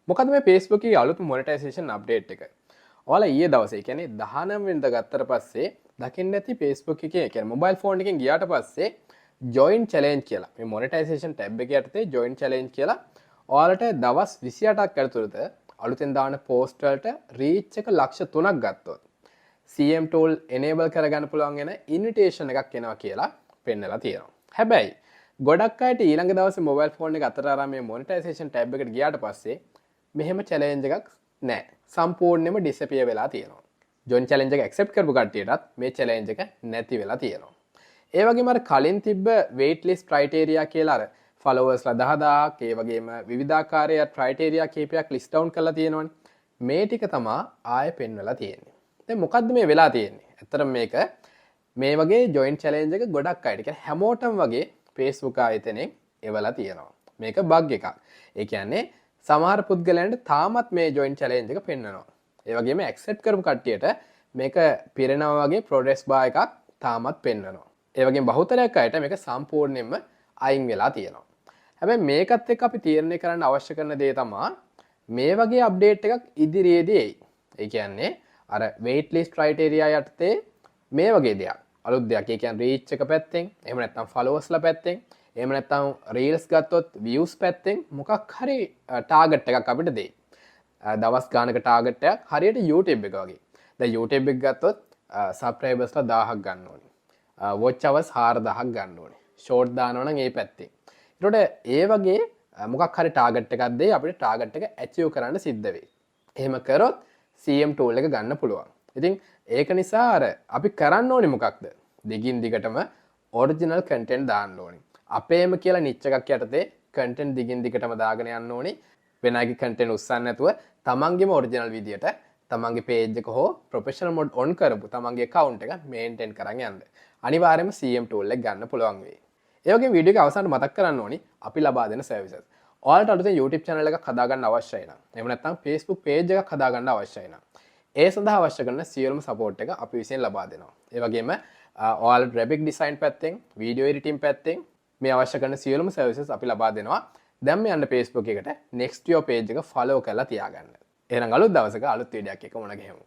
මොකද මේ Facebook එකේ අලුත් මොනිටයිසේෂන් අප්ඩේට් එක. ඔයාලා ඊයේ දවසේ, ඒ කියන්නේ 19 වෙනිදා ගත්තට පස්සේ දකින්න ඇති Facebook එකේ, ඒ කියන්නේ මොබයිල් ෆෝන් එකෙන් ගියාට පස්සේ ජොයින් චැලෙන්ජ් කියලා, මේ මොනිටයිසේෂන් ටැබ් එක යටතේ ජොයින් චැලෙන්ජ් කියලා ඔයාලට දවස් 28ක් ඇතුළත අලුතෙන් දාන පෝස්ට් වලට රීච් එක ලක්ෂ 3ක් ගත්තොත් CM tool enable කරගන්න පුළුවන් වෙන ඉන්විටේෂන් එකක් එනවා කියලා පෙන්නලා තියෙනවා. හැබැයි ගොඩක් අයට ඊළඟ දවසේ මොබයිල් ෆෝන් එක අතට අරන් මේ මොනිටයිසේෂන් ටැබ් එකට ගියාට පස්සේ මෙහෙම චැලෙන්ජ් එකක් නෑ. සම්පූර්ණයෙන්ම ඩිසපියර් වෙලා තියෙනවා. ජොයින් චැලෙන්ජ් එක ඇක්සෙප්ට් කරපු කට්ටියටත් මේ චැලෙන්ජ් එක නැති වෙලා තියෙනවා. ඒ වගේම අර කලින් තිබ්බ වෙයිට් ලිස්ට් ක්‍රයිටීරියා කියලා අර ෆලෝවර්ස්ලා 10,000ක්, ඒ වගේම විවිධාකාරයේ ක්‍රයිටීරියා කීපයක් ලිස්ට් ඩවුන් කරලා තියෙනවනේ. මේ ටික තමා ආයෙ පෙන්වලා තියෙන්නේ. දැන් මොකද්ද මේ වෙලා තියෙන්නේ? ඇත්තටම මේක මේ වගේ ජොයින් චැලෙන්ජ් එක ගොඩක් අයට, කියන්නේ හැමෝටම වගේ Facebook ආයතනයෙන් එවලා තියෙනවා. මේක බග් එකක්. ඒ කියන්නේ සමහර පුද්ගලයන්ට තාමත් මේ ජොයින් චැලෙන්ජ් එක පෙන්වනවා. ඒ වගේම ඇක්සෙප්ට් කරපු කට්ටියට මේක පිරෙනවා වගේ ප්‍රෝග්‍රස් බාර් එකක් තාමත් පෙන්වනවා. ඒ වගේම බහුතරයක් අයට මේක සම්පූර්ණයෙන්ම අයින් වෙලා තියෙනවා. හැබැයි මේකත් එක්ක අපි තීරණය කරන්න අවශ්‍ය කරන දේ තමා මේ වගේ අප්ඩේට් එකක් ඉදිරියේදී එයි. ඒ කියන්නේ අර වෙයිට් ලිස්ට් ක්‍රයිටීරියා යටතේ මේ වගේ දෙයක්, අලුත් දෙයක්. ඒ කියන්නේ රීච් එක පැත්තෙන්, එහෙම නැත්නම් ෆලෝවර්ස්ලා පැත්තෙන්, එහෙම නැත්නම් රීල්ස් ගත්තොත් වීව්ස් පැත්තෙන් මොකක් හරි ටාගට් එකක් අපිට දෙයි. දවස් ගානක ටාගට් එකක්, හරියට YouTube එක වගේ. දැන් YouTube එක ගත්තොත් සබ්ස්ක්‍රයිබර්ස්ලා 1000ක් ගන්න ඕනේ. වොච් අවර්ස් 4000ක් ගන්න ඕනේ. ෂෝට් දානවා නම් ඒ පැත්තෙන්. ඒකට ඒ වගේ මොකක් හරි ටාගට් එකක් දෙයි, අපිට ටාගට් එක ඇචීව් කරන්න සිද්ධ වෙයි. එහෙම කරොත් CM tool එක ගන්න පුළුවන්. ඉතින් ඒක නිසා අර අපි කරන්න ඕනේ මොකක්ද? දිගින් දිගටම ඔරිජිනල් කන්ටෙන්ට් දාන්න ඕනේ. අපේම කියලා නිච් එකක් යටතේ කන්ටෙන්ට් දිගින් දිගටම දාගෙන යන්න ඕනේ. වෙන අයගේ කන්ටෙන්ට් උස්සන්න නැතුව තමන්ගේම ඔරිජිනල් විදියට තමන්ගේ පේජ් එක හෝ ප්‍රොෆෙෂනල් මොඩ් ඔන් කරපු තමන්ගේ ඇකවුන්ට් එක මේන්ටේන් කරන් යන්න. අනිවාර්යයෙන්ම CM tool එක ගන්න පුළුවන් වෙයි. ඒ වගේම වීඩියෝ එක අවසානට මතක් කරන්න ඕනි අපි ලබා දෙන සර්විසස්. ඔයාලට අලුතෙන් YouTube channel එකක් හදාගන්න අවශ්‍යයි නම්, එහෙම නැත්නම් Facebook page එකක් හදාගන්න අවශ්‍යයි නම්, ඒ සඳහා අවශ්‍ය කරන සියලුම සපෝට් එක අපි විසින් ලබා දෙනවා. ඒ වගේම ඔයාලට ග්‍රැෆික් ඩිසයින් පැත්තෙන්, වීඩියෝ එඩිටිං පැත්තෙන් මේ අවශ්‍ය කරන සියලුම සර්විසස් අපි ලබා දෙනවා. දැන්ම යන්න Facebook එකට Next Your page එක follow කරලා තියාගන්න. එහෙනම් අලුත් දවසක අලුත් වීඩියෝ එකක් එක්ක මුණ ගැහෙමු.